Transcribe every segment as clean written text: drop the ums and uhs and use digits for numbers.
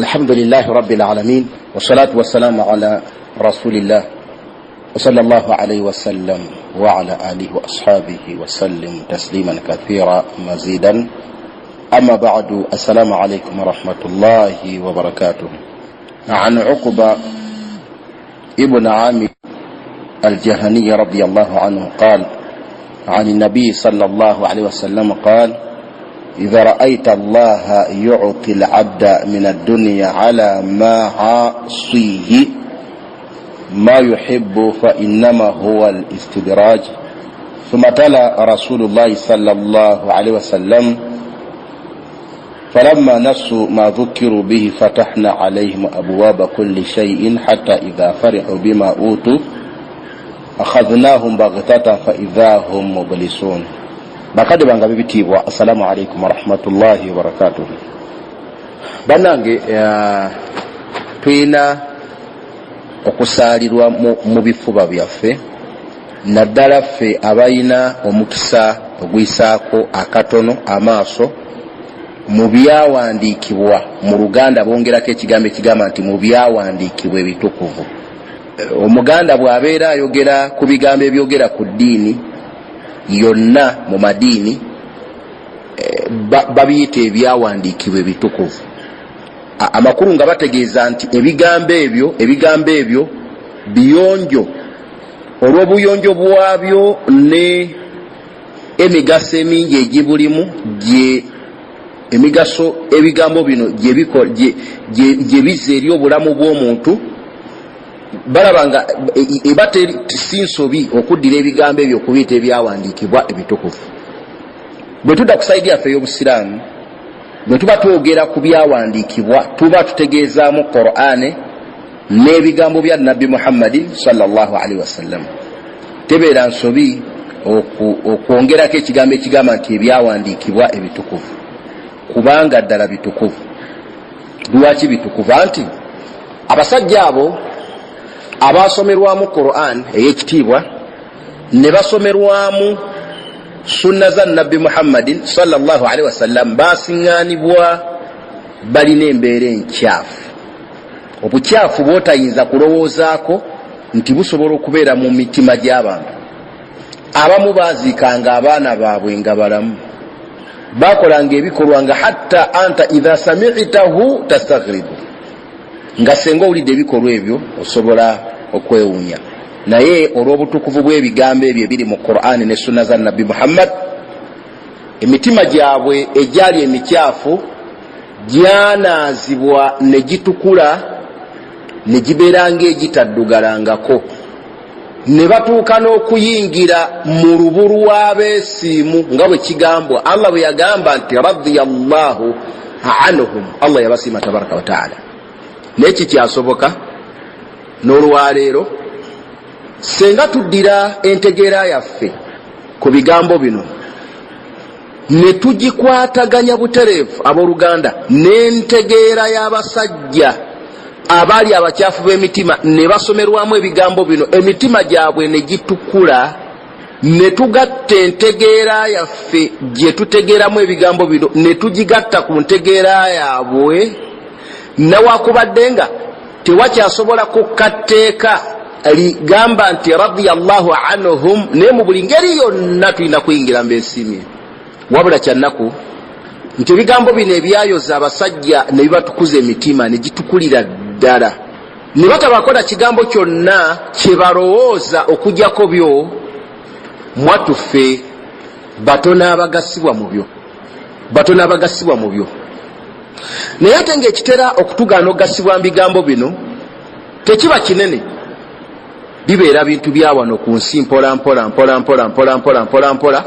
Alhamdulillahi rabbil alamin, wassalatu wassalamu ala rasulillah wa sallallahu alayhi wasallam wa ala alihi wa ashabihi wasallim tasliman kathira mazidan, amma ba'du. Assalamu alaikum warahmatullahi wabarakatuh. An Uqba ibn Amir الجهني رضي الله عنه قال: عن النبي صلى الله عليه وسلم قال: إذا رأيت الله يعطي العبد من الدنيا على معاصيه ما يحب فإنما هو الاستدراج. ثم تلا رسول الله صلى الله عليه وسلم: فلما نسوا ما ذكروا به فتحنا عليهم أبواب كل شيء حتى إذا فرحوا بما أوتوا أخذناهم بغتة فإذا هم مبلسون. Bakadde bange ab'ebitiibwa, assalamu alaikum warahmatullahi wabarakatuh. Bannange, tulina okusaalirwa mu bifuba byaffe, naddala ffe abalina omukisa oguyisaako akatono amaaso mu byawandiikibwa. Mu Luganda bongerako ekigambo ekigamba nti mu byawandiikibwa ebitukuvu. Omuganda bw'abeera ayogera ku bigambo ebyogera ku ddiini yonna mu madiini, babiyita ebyawandiikibwa ebitukuvu. Amakulu nga bategeeza nti ebigambo ebyo biyonjo olw'obuyonjo bwabyo ne emigaso emingi egibulimu, gye emigaso ebigambo bino gye bizza eri obulamu bw'omuntu. Balaba nga eba si nsobi okuddira ebigambo ebyo okubiyita ebyawandiikibwa ebitukuvu. Bwe tudda ku side yaffe ey'obusiraamu, bwe tuba twogera ku byawandiikibwa, tuba tutegeezaamu Qur'ane n'ebigambo bya Nabbi Muhammadin sallallahu alaihi wasallam. Tebeera nsobi okwongerako ekigambo ekigamba nti ebyawandiikibwa ebitukuvu, kubanga ddala bitukuvu. Lwaki bitukuvu? Anti abasajja abo abasomerwamu Quran ey'ekitiibwa ne basomerwamu sunna za Nabbi Muhammadin sallallahu alaihi wasallam basiŋŋaanibwa balina embeera enkyafu, obukyafu bwotayinza kulowoozaako nti busobola okubeera mu mitima gy'abantu. Abamu baziikanga abaana baabwe nga balamu, bakolanga ebikolwa nga hatta anta idha sami'tahu tastaghribu, nga senga owulidde ebikolwa ebyo osobola okwewuunya. Naye olw'obutukuvu bw'ebigambo ebyo ebiri mu Qur'ani ne sunna za Nabbi Muhammad, emitima gyabwe egyali emikyafu gyanaazibwa ne gitukula ne gibeera ng'egitaddugalangako, ne batuuka n'okuyingira mu lubu lw'abeesiimu, nga bwe kigambwa Allah bwe yagamba nti radiyallahu anhum, Allah yabasiima tabaraka wataala. Naye kikyasoboka n'olwaleero senga tuddira entegeera yaffe ku bigambo bino ne tugikwataganya butereevu, abooluganda, n'entegeera y'abasajja abaali abakyafu b'emitima ne basomerwamu ebigambo bino, emitima gyabwe ne gitukula, ne tugatta entegeera yaffe gye tutegeeramu ebigambo bino ne tugigatta ku ntegeera yaabwe, nawakubadde nga tewakyasobola kukatteeka ligamba nti radiyallahu anhum, naye mu buli ngeri yonna tulina kuyingira mbeesiimye. Wabula kyannaku nti ebigambo bino ebyayoza abasajja ne bibatukuza emitima ne gitukulira ddala, ne batabakola kigambo kyonna kye balowooza okugjako byo, mwatuffe batono abagasibwa mu byo, batono abagasibwa mu byo. Naye ate ngaekitera okutugaana okugasibwa mu bigambo bino tekiba kinene, bibeera bintu bya wano ku nsi, mpola mpola mpola mpola mpola mpola mpola mpola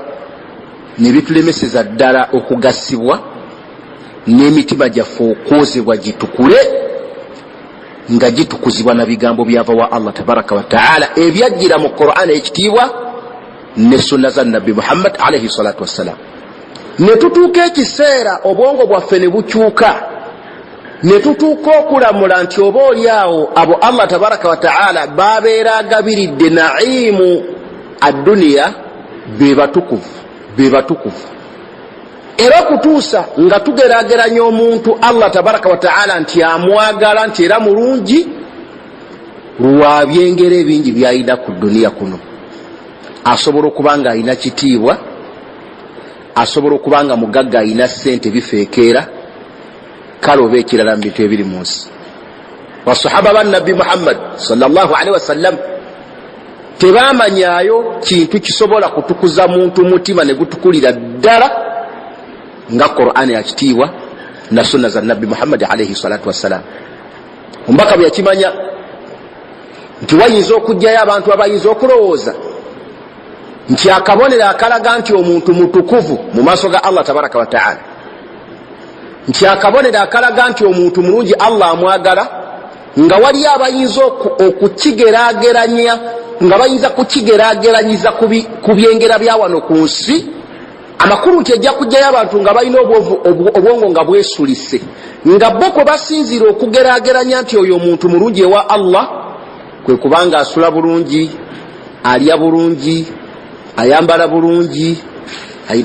ne bitulemeseza ddala okugasibwa n'emitima gyaffe okwozebwa gitukule nga gitukuzibwa na bigambo byava wa Allah tabaraka wataala ebyajjira mu Quran ekitiibwa ne sunna za Nabbi Muhammad alaihi salatu wassalam. Ne tutuuka ekiseera obwongo bwaffe ne bukyuka, ne tutuuka okulamula nti oba oli awo abo Allah tabaraka wataala babeera agabiridde naimu adduniya be batukuvu, be batukuvu. Era okutuusa nga tugerageranya omuntu Allah tabaraka wataala nti amwagala, nti era mulungi lwa byengera ebingi byalina ku duniya kuno. Asobola okuba nga alina kitiibwa, asobola okuba nga mugagga, alina ssente, bifeekeera kale oba ekirala mu bintu ebiri mu nsi. Basahaba ba Nabbi Muhammad salllahalihi wasallam tebamanyayo kintu kisobola kutukuza muntu mutima ne gutukulira ddala nga Qur'ani yakitiibwa na sunna za Nabbi Muhammadi alaihi salatu wassalam. Omubaka bwe yakimanya nti wayinza okugjayo abantu abayinza okulowooza nti akabonero akalaga nti omuntu mutukuvu mu maaso ga Allah tabaraka wataala, nti akabonero akalaga nti omuntu mulungi Allah amwagala, nga waliyo abayinza okukigerageranya, nga bayinza kukigerageranyiza ku byengera bya wano ku nsi. Amakulu nti ejja kujjayo abantu nga balina obwongo nga bwesulise, nga bo kwe basinziira okugerageranya nti oyo omuntu mulungi ewa Allah kwe kubanga asula bulungi, alya bulungi, ayambala bulungi,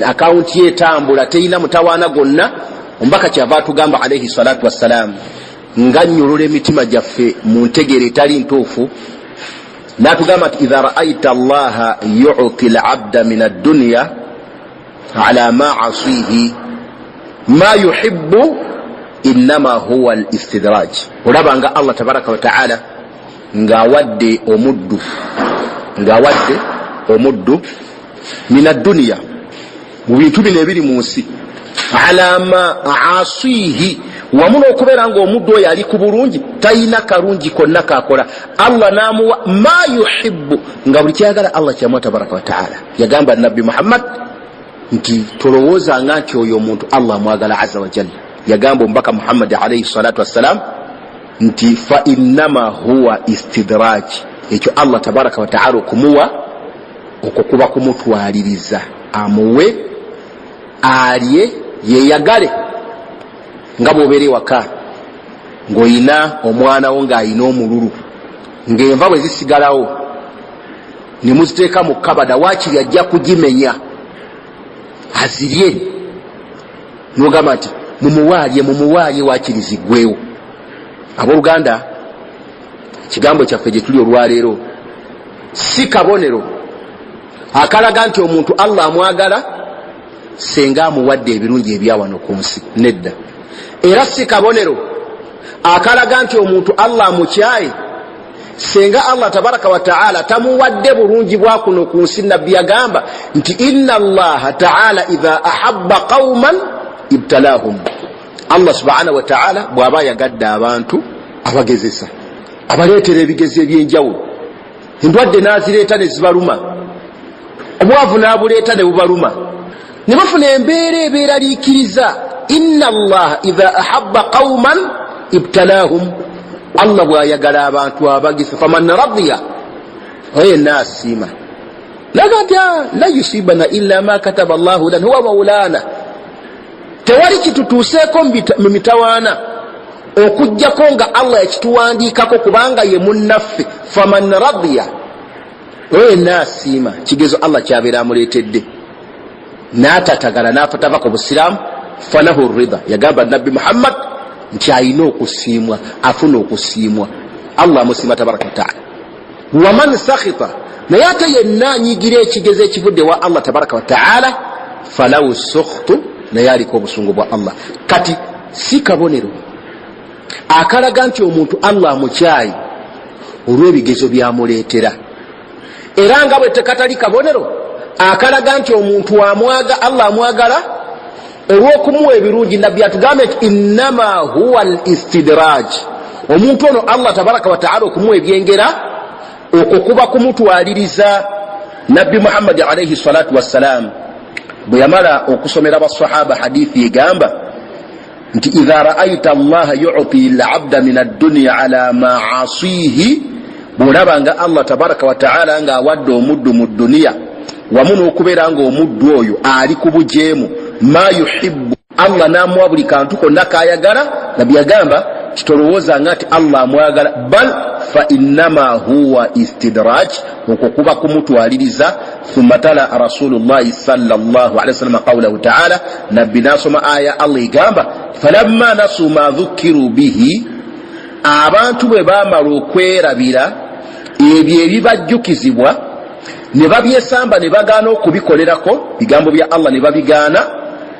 akawunti ye etambula, terina mutawaana gwonna. Omubaka kyava atugamba alaihi salatu wassalaamu nga nnyulula emitima gyaffe mu ntegeera etali ntuufu, n'atugamba nti idha raaita Allaha yuti labda min adduniya ala ma asihi ma yuhibu innama huwa al istidraj. Olaba nga Allah tabaraka wataala ng'awadde omuddu, ng'awadde omuddu min adduniya, mu bintu bino ebiri mu nsi, ala ma asihi, wamu n'okubeera ng'omuddu oyo ali ku bulungi, talina kalungi konna kakola, Allah n'amuwa ma yuhibu, nga buli kyayagala Allah kyamuwa tabaraka wataala. Yagamba Nabbi Muhammad nti tolowoozanga nti oyo omuntu Allah amwagala aza wajalla. Yagamba omubaka Muhammadi alaihi salatu wassalam nti fa innama huwa istidraj, ekyo Allah tabaraka wataala okumuwa okwo kuba kumutwaliriza, amuwe alye yeyagale. Nga bwobeera ewaka ng'olina omwana wo ng'alina omululu, ng'enva bwe zisigalawo ne muziteeka mu kabada, waakiri ajja kugimenya azirye, nogamba nti mumuwaalye, mumuwaalye, waakiri ziggwewo. Abooluganda, ekigambo kyaffe gye tuli olwaleero si kabonero akalaga nti omuntu Allah amwagala senga amuwadde ebirungi ebyawano ku nsi, nedda. Era si kabonero akalaga nti omuntu Allah amukyaye senga Allah tabaraka wataala tamuwadde bulungi bwakuno ku nsi. Nabbi yagamba nti inna Allaha taala idha ahabba qauman ibtalahum, Allah subhanahu wataala bw'aba ayagadde abantu abagezesa, abaleetera ebigezo ebyenjawulo, endwadde n'azireeta ne zibaluma, obwavu n'abuleeta ne bubaluma, ne bafuna embeera ebeeraliikiriza. Inna Allaha idha ahabba qauman ibtalahum, Allah bw'ayagala abantu abagisa. Faman radiya, oyo yenna asiima naga nti la yusibana illa ma kataba Llahu lana huwa maulana, tewali kitutuuseeko mu mitawaana okugjako nga Allah yakituwandiikako, kubanga ye munnaffe. Faman radiya, oyo yenna asiima kigezo Allah kyabeera amuleetedde n'atatagala n'afatava ku busiraamu, falahu rida. Yagamba Nabbi Muhammad nti alina okusiimwa, afuna okusiimwa, Allah amusiima tabaraka wataala. Waman sakhita, naye ate yenna anyigira ekigezo ekivudde wa Allah tabaraka wataala, falahu sukhtu, naye aliko obusungu bwa Allah. Kati si kabonero akalaga nti omuntu Allah amukyayi olw'ebigezo byamuleetera, era nga bwe tekatali kabonero akalaga nti omuntu amwaga Allah amwagala olw'okumuwa ebirungi. Nabbi atugambe nti innama huwa al istidraj, omuntu ono Allah tabaraka wataala okumuwa ebyengera okwo kuba kumutwaliriza. Nabbi Muhammadi alaihi salatu wassalam bwe yamala okusomera basahaba hadithi egamba nti idha raaita Allaha yuti labda min addunia ala maasihi, bw'olaba nga Allah tabaraka wataala ng'awadde omuddu mu duniya wamu n'okubeera ng'omuddu oyo ali ku bujeemu, ma yuhibu, Allah n'amuwa buli kantu konna kayagala, nabbi yagamba titolowoozanga nti Allah amwagala, bal Fa innama huwa istidraj, okwo kuba kumutwaliriza. Thumma tala Rasulullahi sallllah alihi wasallama qaulahu taala, Nabbi nasoma aya Allah egamba falamma nasu ma dhukiru bihi, abantu bwe bamala okwerabira ebyo ebibajjukizibwa ne babyesamba ne bagaana okubikolerako, bigambo bya Allah ne babigaana,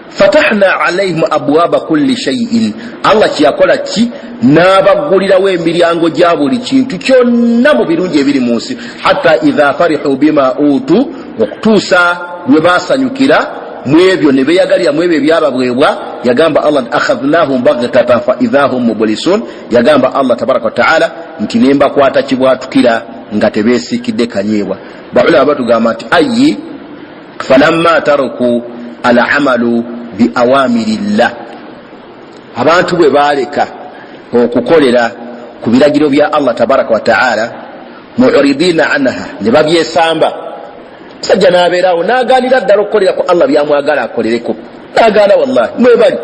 fatahna alaihim abwaba kulli shaiin, Allah kyeyakola ki? N'abaggulirawo emiryango gya buli kintu kyonna mu birungi ebiri mu nsi, hatta idha farihu bima utu, okutuusa lwe basanyukira mu ebyo ne beyagalira mu ebyo ebyababwebwa. Yagamba Allah nti akhadhnahum baghtatan fa idha hum mublisun, yagamba Allah tabaraka wataala nti nembakwata kibwatukira nga tebesiikidde kanyeebwa. Baulama batugamba nti ayi falamma taruku alamalu biawamirillah, abantu bwe baleka okukolera ku biragiro bya Allah tabaraka wataala, muridina anha, ne babyesamba, musajja n'abeerawo n'agaanira ddala okukolera ku Allah byamwagala akolereko, n'agaana. Wallahi mwebali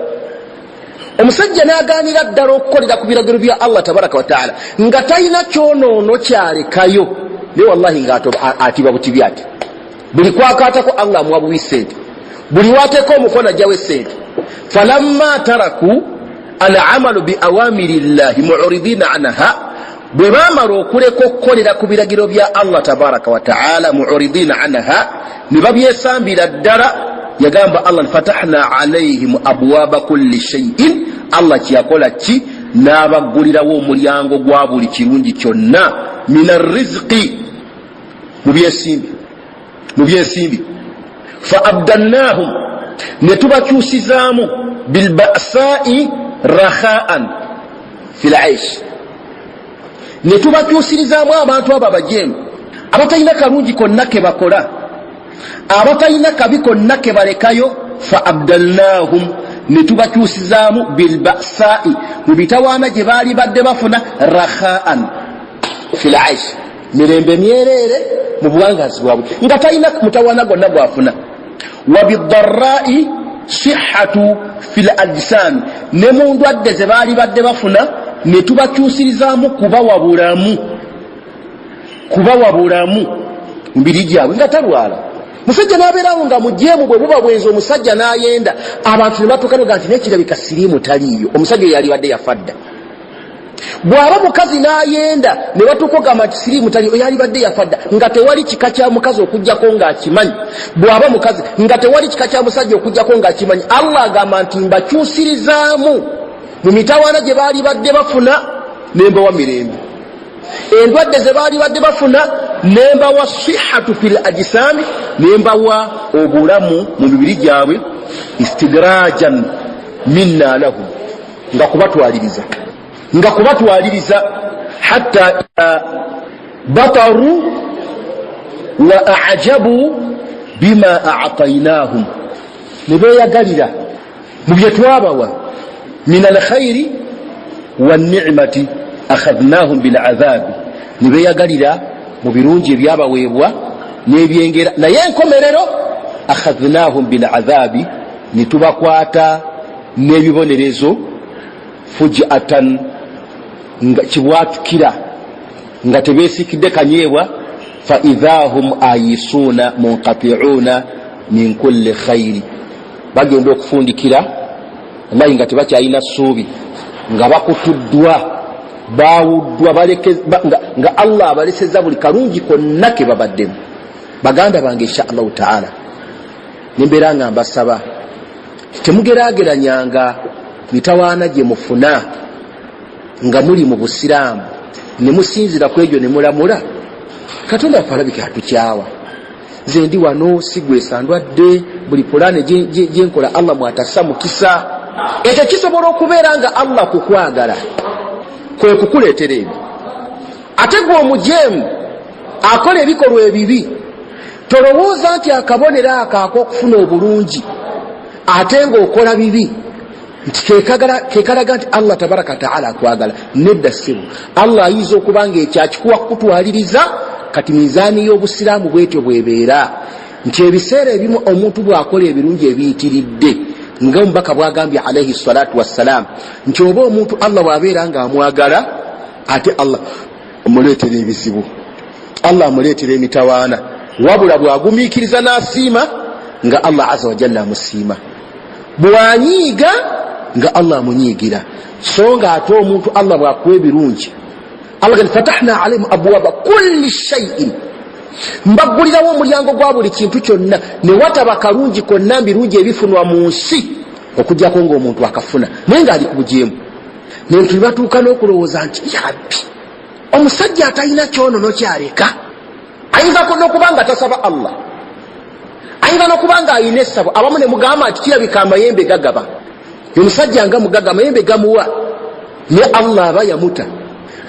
omusajja n'agaanira ddala okukolera ku biragiro bya Allah tabaraka wataala nga talina kyonoono kyalekayo, naye wallahi nga atiba butibi ati buli kwakaatako Allah amuwa buwi sente, buli wateeka omukono ajjawo esente. Falamma taraku alamalu biawamiri llahi muridina anha, bwe bamala okuleka okukolera ku biragiro bya Allah tabaraka wataala, muridina anha, ne babyesambira ddala, yagamba Allah fatahna alaihim abwaba kulli shaiin, Allah kyeyakola ki? N'abaggulirawo omulyango gwa buli kirungi kyonna, min arrizqi, mu byensimbi, fa abdalnahum, ne tubakyusizaamu bilbasai rakhaan fi laish, ne tubakyusirizaamu abantu abo abajeemu abatalina kalungi konna ke bakola, abatalina kabi konna ke balekayo, fa abdalnahum, ne tubakyusizaamu bilbasai, mu bitawaana gye baali badde bafuna, rakhaan fi laish, mirembe myereere mu buwangazi bwabwe nga talina mutawaana gwonna gwafuna, wabidarai sihatu fi l ajsami, ne mu ndwadde ze baali badde bafuna ne tubakyusirizaamu kubawa bulamu, kubawa bulamu mubiri gyabwe nga talwala. Musajja n'abeerawo nga mujeemu, bwe buba bwenzi, omusajja n'ayenda, abantu ne batuuka noga nti nekirabika siriimu taliiyo, omusajja oyo yalibadde yafa dda. Bw'aba mukazi n'ayenda ne batuuka ogamba nti siriimu taliiyo, yalibadde yafa dda, nga tewali kika kya mukazi okugjako ng'akimanyi. Bw'aba mukazi nga tewali kika kya musajja okugjako ng'akimanyi. Allah agamba nti mbakyusirizaamu mu mitawaana gye baali badde bafuna nembawa mirembe, endwadde ze baali badde bafuna nembawa sihatu fil ajisami, nembawa obulamu mu mibiri gyabwe, istidrajan minna lahum, nga kubatwaliriza, nga kubatwaliriza, hatta bataru wa ajabu bima atainahum, ne beeyagalira mu bye twabawa, min alkhairi wannicmati akhadhnahum biladhabi, ne beeyagalira mu birungi ebyabaweebwa n'ebyengera, naye enkomerero akhadhnahum biladhabi, ne tubakwata n'ebibonerezo, fujiatan, nga kibwatukira nga tebeesikidde kanyeebwa, fa idha hum ayisuuna munqatiuuna min kulli khairi, bagenda okufundikira wallahi nga tebakyalina ssuubi, nga bakutuddwa, bawuddwa, nga Allah abaleseza buli kalungi konna ke babaddemu. Baganda bange, insha Allahu taala, nembeera nga mbasaba temugerageranyanga mitawaana gye mufuna nga muli mu busiraamu ne musinzira ku egyo ne mulamula Katonda waffe alabika atukyawa. Nze ndi wano sigwesa ndwadde, buli pulaane gyenkola Allah mwatassa mukisa. Ekyo kisobola okubeera nga Allah kukwagala kwe kukuleetera ebyo. Ate gwe omujeemu akola ebikolwa ebibi, tolowooza nti akabonero ako ak'okufuna obulungi ate ng'okola bibi nti kekalaga nti Allah tabaraka wataala akwagala. Nedda ssibu, Allah ayinza okuba nga ekyo akikuwa kukutwaliriza. Kati mizaani y'obusiraamu bwetyo bwebeera nti ebiseera ebimu omuntu bw'akola ebirungi ebiyitiridde, nga omubaka bwagambye alaihi salatu wassalam nti oba omuntu Allah bw'abeera nga amwagala, ate Allah Omuleetera ebizibu, Allah amuleetera emitawaana. Wabula bw'agumiikiriza n'asiima, nga Allah aza wajalla amusiima. Bw'anyiiga, nga Allah amunyiigira. So nga ate omuntu Allah bw'akuwa ebirungi, Allah gani fatahna alaihim abwaba kulli shaiin, mbaggulirawo omulyango gwa buli kintu kyonna, ne wataba kalungi konna mbirungi ebifunwa mu nsi okujjako ng'omuntu akafuna naye ng'ali ku bujeemu. Nentu ne batuuka n'okulowooza nti yarabbi, omusajja atalina kyonono kyaleka ayinza nokuba nga tasaba Allah, ayinza nokuba nga alina essabo. Abamu ne mugamba nti kirabika amayembe gagaba, omusajja nga mugaga amayembe gamuwa, ne Allah aba yamuta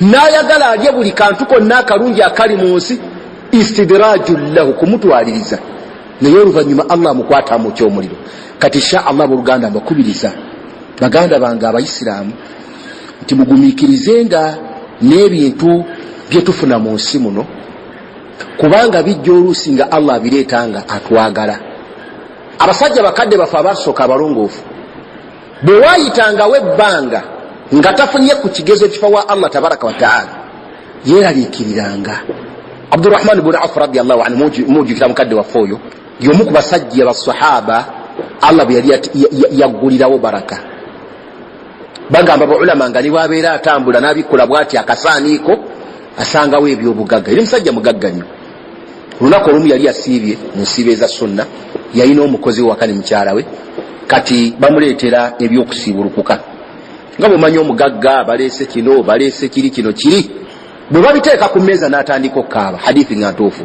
n'ayagala alye buli kantu konna akalungi akali mu nsi, istidraju lahu, kumutwaliriza. Naye oluvannyuma Allah amukwata amwokya omuliro. Kati insha Allah, abooluganda, mbakubiriza baganda bange abayisiraamu nti mugumiikirizenga n'ebintu bye tufuna mu nsi muno, kubanga bijja oluusi nga Allah abireeta nga atwagala. Abasajja bakadde bafe abasooka abalongoofu, bwe waayitangawo ebbanga nga tafunye ku kigezo kifa wa Allah tabaraka wataala, yeeraliikiriranga. Abdurahman bunu Auf radiallahu anhu, mujukira mukadde waffe oyo, y'omu ku basajja basahaba Allah bwe yali yaggulirawo baraka. Bagamba baulama nga ne bwabeera atambula n'abikkula bwati akasaaniiko, asangawo ebyobugagga. Eri musajja mugagga nnyo. Olunaku olumu yali yasiibye mu nsiiba eza sunna, yalina omukozi we waka ne mukyala we. Kati bamuleetera ebyokusiibulukuka, nga bwemanyi omugagga, baleese kino, baleese kiri, kino kiri. Bwe babiteeka ku mmeeza, n'atandika okukaaba. Hadithi nga ntuufu,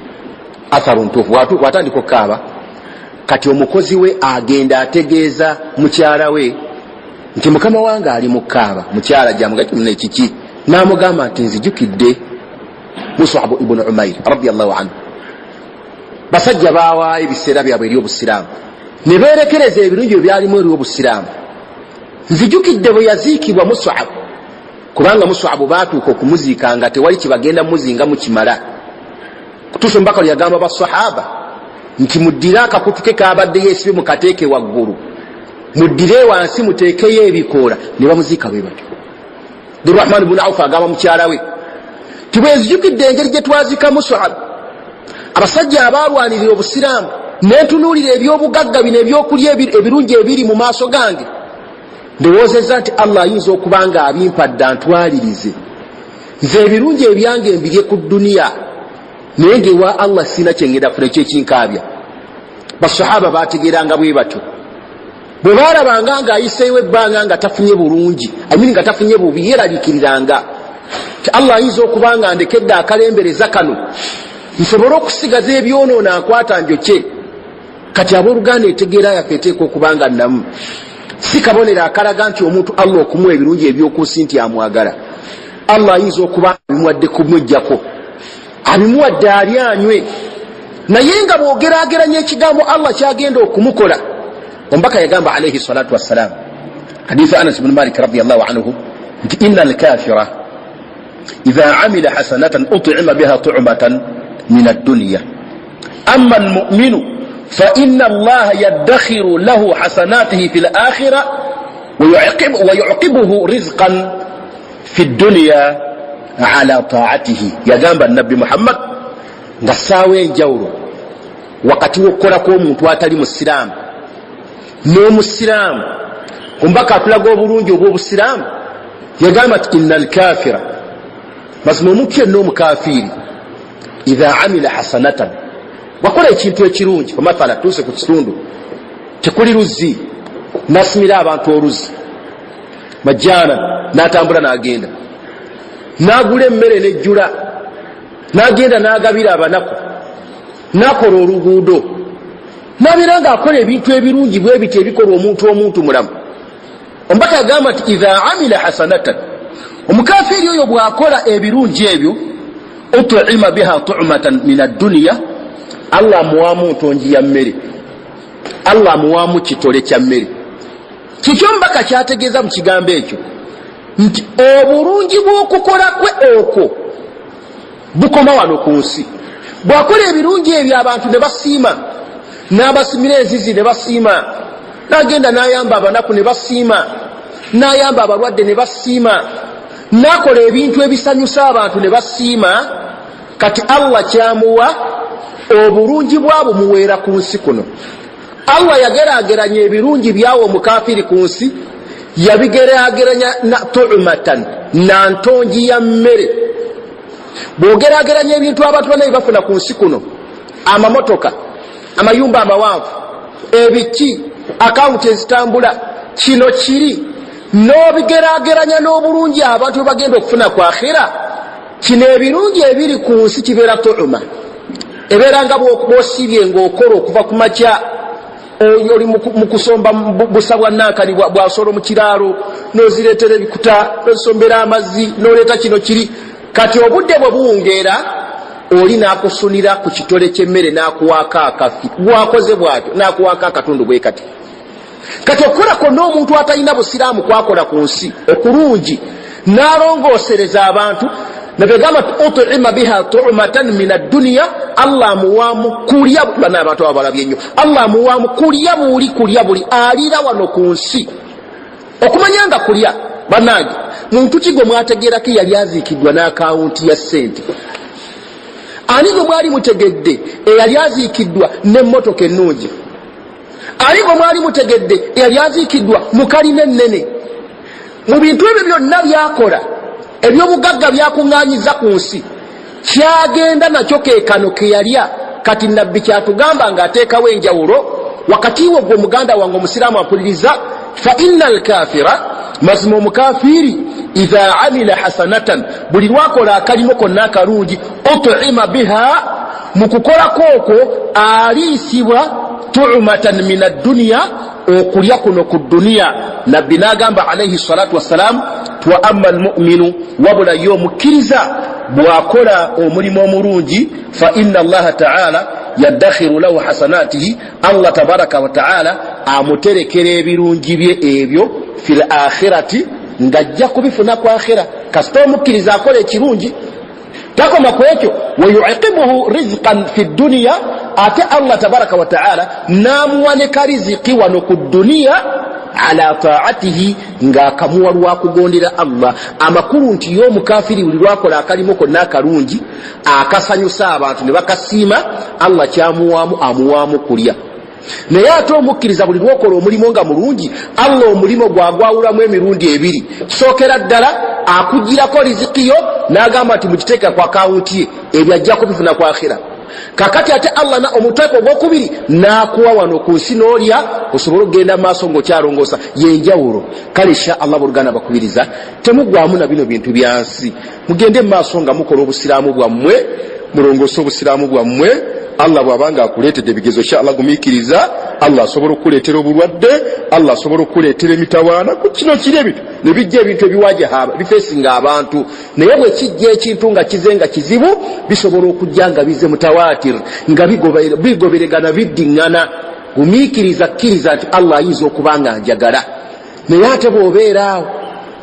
atharu ntuufu. Bw'atandika okukaaba, kati omukozi we agenda ategeeza mukyala we nti mukama wange ali mu kaaba. Mukyala jamugaekiki, n'amugamba nti nzijukidde Musabu ibunu Umair radiallahu anhu. Basajja bawaayo ebiseera byabwe eri obusiraamu, ne beerekereza ebirungi bye byalimu eri obusiraamu. Nzijukidde bwe yaziikibwa Musabu, kubanga Musabu baatuuka okumuziika nga tewali kibagenda muzinga mukimala, kutuusa omubaka lwe yagamba basahaba nti muddire akakutu ke kabadde yeesibye mukateeke waggulu, muddire wansi muteekeyo ebikoola, ne bamuziika bwe batyo. Abdurahman bunu Auf agamba mukyala we ti bwenzijukidde engeri gye twazika Musabu, abasajja abaalwanirira obusiraamu, nentunuulira ebyobugagga bino, ebyokulya ebirungi ebiri mu maaso gange, ndowoozezza nti Allah ayinza okuba nga abimpadde antwalirize nze ebirungi ebyange mbirye ku duniya, naye ngaewa Allah sirina kyengenda funa. Ekyo ekinkaabya, basahaba bategeeranga bwe batyo. Bwe baalabanga ng'ayiseewo ebbanga nga tafunye bulungi, amini nga tafunye bubi, yeeraliikiriranga ti Allah ayinza okuba nga ndekedde akalembereza kano nsobole okusigaza ebyonoona nkwata njokye. Kati abooluganda, entegeera yaffe eteeka okuba nga nnamu. Si kabonero akalaga nti omuntu Allah okumuwa ebirungi ebyokunsi nti amwagala. Allah ayinza okuba abimuwadde kumwejjako, abimuwadde ali anywe, naye nga bwogerageranya ekigambo Allah kyagenda okumukola. Omubaka yagamba alaihi salatu wassalam, hadithu Anas bnu Malik radiallahu anhu, nti ina alkafira idha amila hasanatan utima biha tumatan min adduniya, ama almuminu faina allaha yaddakhiru lahu hasanatihi fi lakhira wayuqibuhu rizqan fi dduniya ala taatihi. Yagamba Nabbi Muhammad nga ssaawa enjawulo wakati w'okukola kw'omuntu atali musiraamu n'omusiraamu. Omubaka atulaga obulungi obw'obusiraamu. Yagamba nti ina alkafira, mazima omuntu yenna omukafiiri, idha amila hasanatan, wakola ekintu ekirungi, omathala tuuse ku kitundu tekuli luzzi, nasimira abantu oluzzi majjaana, n'atambula n'agenda n'agula emmere nejjula, n'agenda n'agabira abanaku, n'akola oluguudo, n'abeera ng'akola ebintu ebirungi bwe biti ebikolwa omuntu mulamu. Omubaka yagamba nti idha amila hasanatan, omukafiiri oyo bw'akola ebirungi ebyo, utima biha tumatan min adduniya, Allah amuwaamu ntongi ya mmere, Allah amuwaamu kitole kya mmere. Kiki omubaka kyategeeza mu kigambo ekyo? Nti obulungi bw'okukola kwe okwo bukoma wano ku nsi. Bw'akola ebirungi ebyo abantu ne basiima, n'abasimira enzizi ne basiima, n'agenda n'ayamba abanaku ne basiima, n'ayamba abalwadde ne basiima, Nakola ebintu ebisanyusa abantu ne basiima. Kati Allah kyamuwa obulungi bwabwo muweera ku nsi kuno. Allah yagerageranya ebirungi byawo omukafiri ku nsi, yabigerageranya na tumatan, na ntongi ya mmere. Bwogerageranya ebintu abantu bana bebafuna ku nsi kuno, amamotoka, amayumba amawanvu, ebiki, akawunti ezitambula, kino kiri, n'obigerageranya n'obulungi abantu bwebagenda okufuna ku akhira, kino ebirungi ebiri ku nsi kibeera tuuma, ebeera nga bwosiibye ng'okola okuva ku makya, oli mu kusomba busa bwa nankani bwasolo mu kiraalo, n'ozireetera ebikuta, n'ozisombera amazzi, n'oleeta kino kiri. Kati obudde bwe buwungeera, oli n'akusunira ku kitole ky'emmere n'akuwaako akafi, gwakoze bw'atyo n'akuwaako akatundu bwe kati. Kati okukola kwonna omuntu atalina busiraamu kwakola ku nsi okulungi n'alongoosereza abantu, nabegamba utima biha tumatan min adduniya, Allah amuwaamu kulya. Bana abantu abo balabye nnyo. Allah amuwaamu kulya buli kulya buli alira wano ku nsi. Okumanya nga kulya, bannange, muntu ki gwe mwategeerako eyali aziikiddwa n'akawunti ya ssente? Ani gwe mwali mutegedde eyali aziikiddwa n'emmotoka ennungi? Ani gwe mwali mutegedde eyali aziikiddwa mu kalina ennene? Mu bintu ebyo byonna byakola ebyobugagga byakuŋŋanyiza ku nsi, kyagenda nakyo keekano keyalya. Kati Nabbi kyatugamba ng'ateekawo enjawulo wakati wo gwe muganda wange omusiraamu ampuliriza, fa inna alkafira, mazima omukafiiri, idha amila hasanatan, buli lwakola akalimo konna akalungi, utima biha, mu kukolako okwo aliisibwa tumatan min adduniya, okulya kuno ku duniya. Nabbi n'agamba alaihi salatu wassalam, wa amma almuminu, wabula ye omukkiriza bw'akola omulimu omulungi, fa inna allaha taala yaddakhiru lahu hasanatihi, Allah tabaraka wataala amuterekera ebirungi bye ebyo fi l akhirati, ng'ajja kubifuna ku akhira. Kasita omukkiriza akola ekirungi, takoma ku ekyo, wayuiqibuhu rizqan fi dduniya, ate Allah tabaraka wataala n'amuwa ne kariziki wano ku dduniya ala taatihi, ng'akamuwa lwakugondera Allah. Amakulu nti ye omukafiri buli lwakola akalimu konna akalungi akasanyusa abantu ne bakasiima, Allah kyamuwaamu amuwaamu kulya. Naye ate omukkiriza buli lwokola omulimu nga mulungi, Allah omulimu gwagwawulamu emirundi ebiri. Kisookera ddala akugirako rizikiyo n'agamba nti mugiteeka ku akawunti ye, ebyo ajja kubifuna ku akhira. Kakati ate Allah omuteeko ogwokubiri n'akuwa wano ku nsi n'olya osobole okugenda mu maaso ng'okyalongoosa, yenjawulo. Kale insha Allah, boluganda, bakubiriza temugwamu na bino bintu bya nsi, mugende mu maaso nga mukola obusiraamu bwammwe, mulongoose obusiraamu bwammwe. Allah bw'abanga akuleetedde ebigezo, insha Allah gumiikiriza. Allah asobola okukuleetera obulwadde, Allah asobola okukuleetera emitawaana ku kino kiri, ebintu ne bijja, ebintu ebiwajaha bifeesinga abantu. Naye bwe kijja ekintu nga kize nga kizibu, bisobola okujja nga bize mutawatir, nga bigoberegana, biddiŋŋana. Gumiikiriza, kkiriza nti Allah ayinza okuba nga njagala. Naye ate bw'obeera awo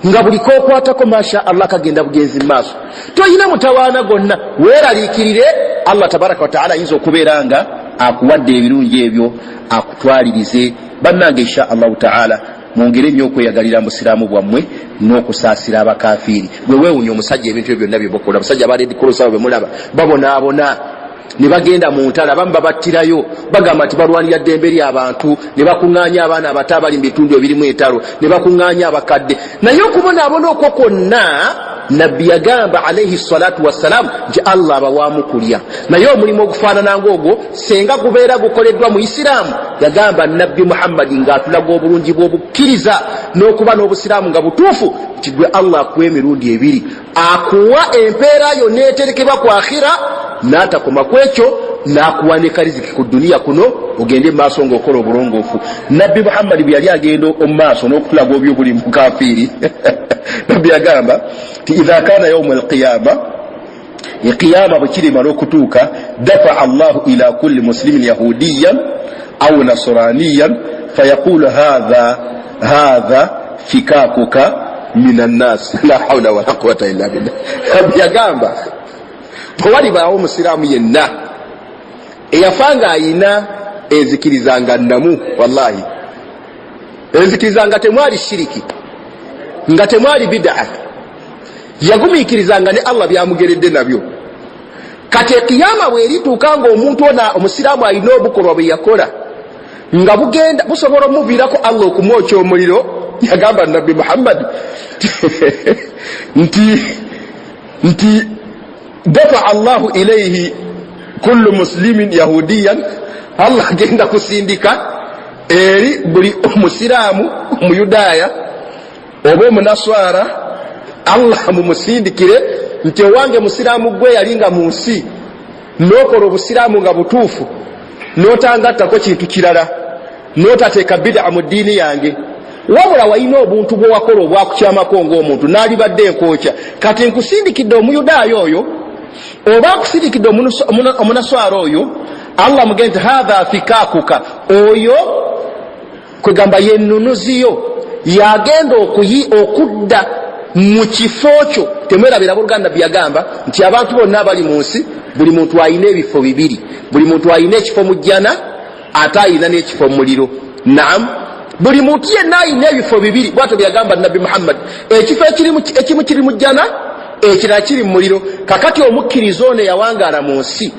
nga buli kokwatako masha Allah kagenda bugenzi mu maaso, toyina mutawaana gonna, weeraliikirire, Allah tabaraka wataala ayinza okubeera nga akuwadde ebirungi ebyo akutwalirize. Bannange, insha Allahu taala, mwongere nnyo okweyagalira musiraamu bwammwe n'okusaasira abakafiiri. Gwe weewunya omusajja ebintu ebyo byonna byebakola, abasajja ba Red Cross abo bemulaba babonaabona ne bagenda mu ntalo, abamu babattirayo, bagamba nti balwanira ddembe ly'abantu, ne bakuŋŋaanya abaana abato abali mu bitundu ebirimu entalo, ne bakuŋŋaanya abakadde. Naye okubonaabona okwo kwonna, Nabbi yagamba alaihi salatu wassalamu nti Allah abawaamu kulya. Naye omulimu ogufaanana ngaogwo senga gubeera gukoleddwa mu Isiraamu, yagamba Nabbi Muhammadi ng'atulaga obulungi bw'obukkiriza n'okuba n'obusiraamu nga butuufu, nti gwe Allah akuwa emirundi ebiri, akuwa empeera yo n'eterekebwa ku akhira, n'atakoma ku ekyo, n'akuwa ne kariziki ku duniya kuno, ogende mu maaso ng'okola obulongoofu. Nabbi Muhammadi bwe yali agenda omu maaso n'okutulaga obi obuli mukafiiri, Nabbi yagamba nti idha kana yaumu alqiyama, eqiyama bwe kirimala okutuuka, dafaa Allahu ila kulli muslimin yahudiyan au nasraniyan fayaqulu hadha fikakuka min annas, la haula wala quwata illa billah. Nabbi yagamba tewalibaawo omusiraamu yenna eyafa nga ayina enzikiriza nga nnamu, wallahi enzikiriza nga temwali shiriki, nga temwali bidaa. Yagumiikirizanga ne Allah byamugeredde nabyo. Kati ekiyama bwerituuka nga omuntu ono omusiraamu alina obukolwa bwe yakola nga bugenda busobola omuviirako Allah okumwokya omuliro, yagamba Nabbi Muhammad nti dafaa Allahu ilaihi kullu muslimin yahudiyan, Allah agenda kusindika eri buli omusiraamu omuyudaaya oba omunaswara, Allah mumusindikire nti owange musiraamu gwe yali nga mu nsi n'okola obusiraamu nga butuufu, n'otangattako kintu kirala, n'otateeka bidaa mu ddiini yange, wabula walina obuntu bwe wakola obwakukyamako ng'omuntu n'alibadde enkwokya. Kati nkusindikidde omuyudaaya oyo oba nkusindikidde omunaswara oyo, Allah mugende nti hatha fikakuka, oyo kwegamba yennunuziyo yagenda okudda mu kifo kyo. Temwerabira abooluganda, Nabbi yagamba nti abantu bonna abali mu nsi buli muntu alina ebifo bibiri, buli muntu alina ekifo mu jjana ate alina n'ekifo mu muliro. Naam, buli muntu yenna alina ebifo bibiri, bwatyo bwe yagamba Nabbi Muhammad. Ekifo ekimu kiri mu jjana, ekirala kiri mu muliro. Kakati omukkiriza ono eyawangaala mu nsi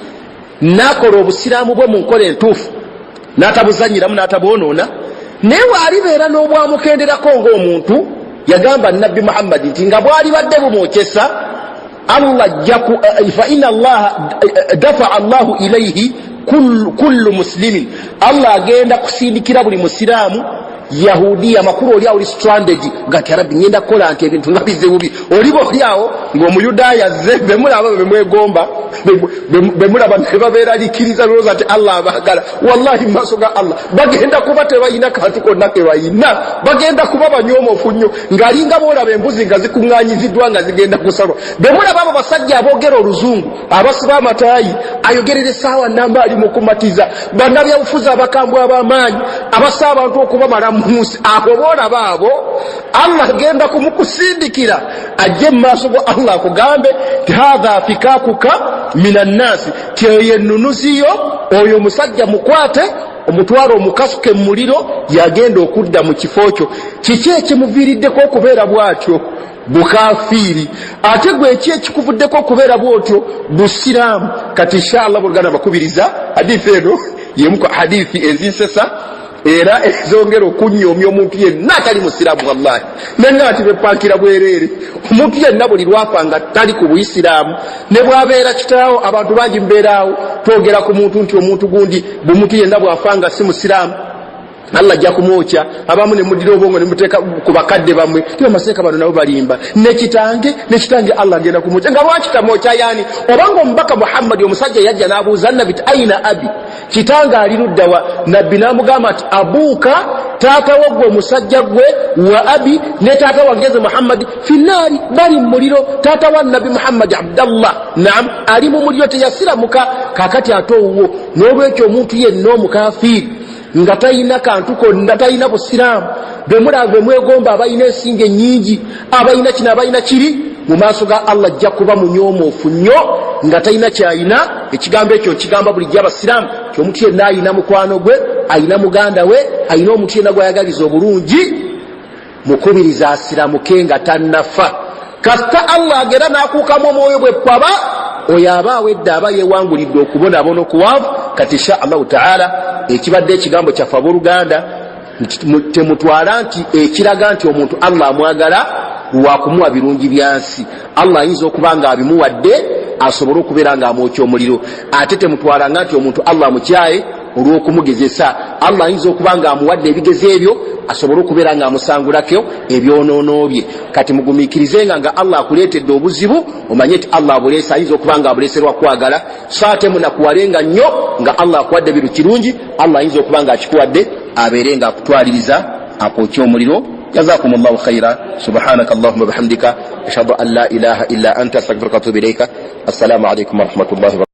n'akola obusiraamu bwe mu nkola entuufu, n'atabuzanyiramu n'atabwonoona, naye bw'alibeera n'obwamukenderako ng'omuntu, yagamba Nabbi Muhammadi nti nga bw'alibadde bumwokyesa Allah ajja ku fa inna Allaha dafaa Allahu ilaihi kullu muslimin, Allah agenda kusindikira buli musiraamu yahudiya. Amakulu oli awo oli stranded nga nti arabbi ngenda kukola nti ebintu nga bize bubi, oliba oli awo ng'omuyudaaya azze, bemulaba bemwegomba, bemulaba ne babeeralikiriza, lowooza nti Allah abaagala. Wallahi mu maaso ga Allah bagenda kuba tebalina kantu konna ke balina, bagenda kuba banyoomofu nnyo, ng'alinga boolaba embuzi nga zikuŋŋaanyiziddwa nga zigenda kusalwa. Bemulaba abo basajja aboogera oluzungu abasiba amataayi, ayogerera essaawa namba ali mu kumatiza bannabyabufuzi abakambwe ab'amaanyi abasa abantu okubamala mu nsi, abo boolaba abo Allah agenda kumukusindikira ajje mu maaso go Allah akugambe nti hatha fikakuka minannaasi, ti eyo ennunuziyo, oyo omusajja mukwate omutwalo omukasuke mu muliro, yagenda okudda mu kifo kyo. Kiki ekimuviiriddeko okubeera bw'atyo? Bukafiiri. Ate gwe eki ekikuvuddeko okubeera bw'otyo? Busiraamu. Kati inshallah boluganda, bakubiriza hadithi eno yemu ku hadithi ezinsesa era ezongera okunyoomya omuntu yenna atali musiraamu. Wallahi nenga nti bepankira bwereere omuntu yenna buli lwafa nga tali ku buyisiraamu, ne bwabeera kitaawo. Abantu bangi mubeeraawo twogera ku muntu nti omuntu gundi, bumuntu yenna bwafa nga si musiraamu Allah ajja kumwokya. Abamu ne muddira obwongo ne muteeka ku bakadde bammwe ti bamaseeka bano nabo balimba, nekitange nekitange Allah agenda kumwokya. Nga lwaki tamwokya? Yani obanga omubaka Muhammadi omusajja yajja n'abuuza Nabbi ti aina abi, kitange ali luddawa? Nabbi n'amugamba nti abuuka, taata wo gwe omusajja gwe, wa abi, ne taata wangeze Muhammadi, finnaari, bali mu muliro. Taata wa Nabbi Muhammadi Abdallah, naam, ali mu muliro, teyasiramuka. Kakati ate owuwo? N'olwekyo omuntu yenna omukafiiri nga talina kantu konna, talina busiraamu, bemulaba bemwegomba abalina ensinga ennyingi, abalina kino, abalina kiri, mu maaso ga Allah ajja kuba munyomoofu nnyo nga talina kyalina. Ekigambo ekyo nkigamba bulijjo abasiraamu ti omuntu yenna alina mukwano gwe, alina muganda we, alina omuntu yenna gwayagaliza obulungi, mukubiriza asiramuke nga tannafa. Kasita Allah agera n'akuukamu omwoyo bwe kwaba, oyo aba awedde, aba yeewangulidde okubonaabona okuwanvu. Kati insha Allahu taala ekibadde ekigambo kyaffe abooluganda, temutwala nti ekiraga nti omuntu Allah amwagala lwakumuwa birungi byansi. Allah ayinza okuba nga abimuwadde asobole okubeera nga amwokya omuliro. Ate temutwalanga nti omuntu Allah amukyaye olw'okumugezesa. Allah ayinza okuba nga amuwadde ebigezo ebyo asobole okubeera nga amusangulako ebyonoono bye. Kati mugumiikirizenga nga Allah akuleetedde obuzibu, omanye nti Allah abuleese, ayinza okuba nga abuleeserwa kwagala. So ate munakuwalenga nnyo nga Allah akuwadde bintu kirungi, Allah ayinza okuba nga akikuwadde abeere nga akutwaliriza akwokya omuliro. Jazakum llahu khaira. Subhanaka allahuma bihamdika, ashhadu an la ilaha illa anta, astaghfiruka watubu ilaika. Assalamu alaikum warahmatullahi.